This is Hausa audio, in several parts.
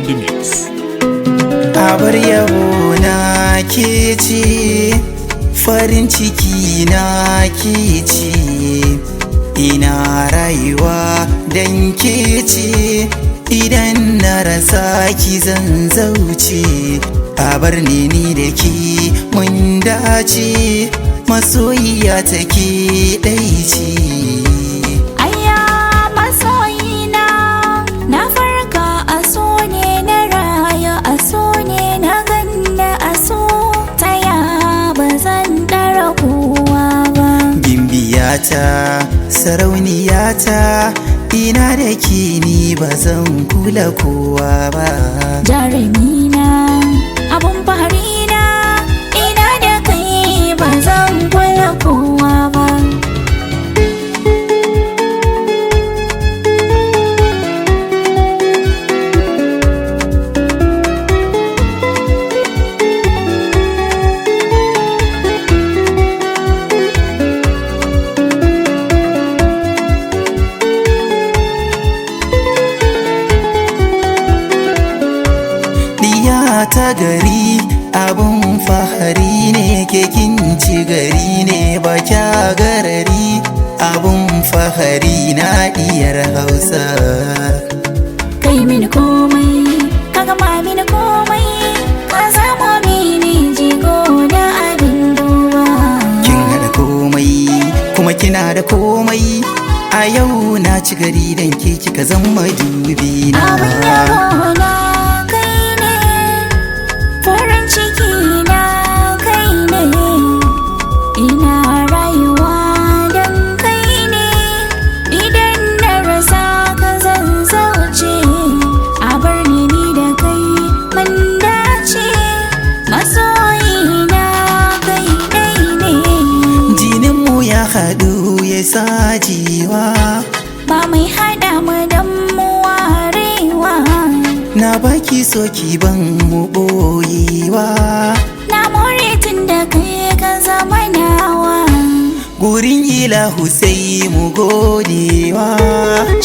the mix. Abar yabo na ke ce, farin ciki na ke ce, ina rayuwa dan ke ce, idan na rasa ki zan zauce. Abar ni ni da ke mun dace, masoyiya take ɗai ce. Aya masoyina, na farka a so ne, na raya a so ne, na ganna a so, taya ba zan ɗara kowa ba. Gimbiyata, sarauniyata, ina da ke ni ba zan kula kowa ba. Jarumina, abun faharina, ina da kai ba zan kula kowa ba. Diya ta gari abun fahari ne, ke ci gari ne, ba kya garari, abun fahari na diyar Hausa. Kai mini komai, ka gama mini komai, ka zama mini jigo da abin duba. Kin haɗa komai kuma kina da komai, a yau na ci gari dan ke kika zama dubi na. Abin yabo na kai ne, farin ciki na kai ne, ina rayuwa don kai ne, idan na rasa ka zan zauce, a bar ni ni da kai mun dace, masoyi na kai dai ne. Jininmu ya haɗu ya sajewa, Ba mai haɗa mu don mu warewa. Na baki soki ban mu ɓoyewa. Na more tun da kai ka zama nawa. Gurin ilahu sai mu godewa.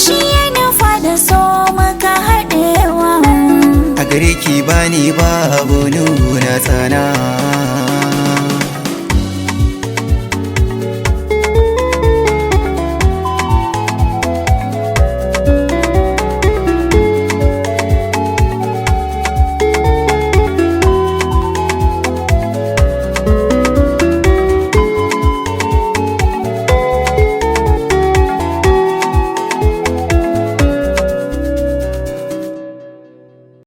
Shi ya nufa da so muka haɗewa. A gare ki bani babu nuna tsana.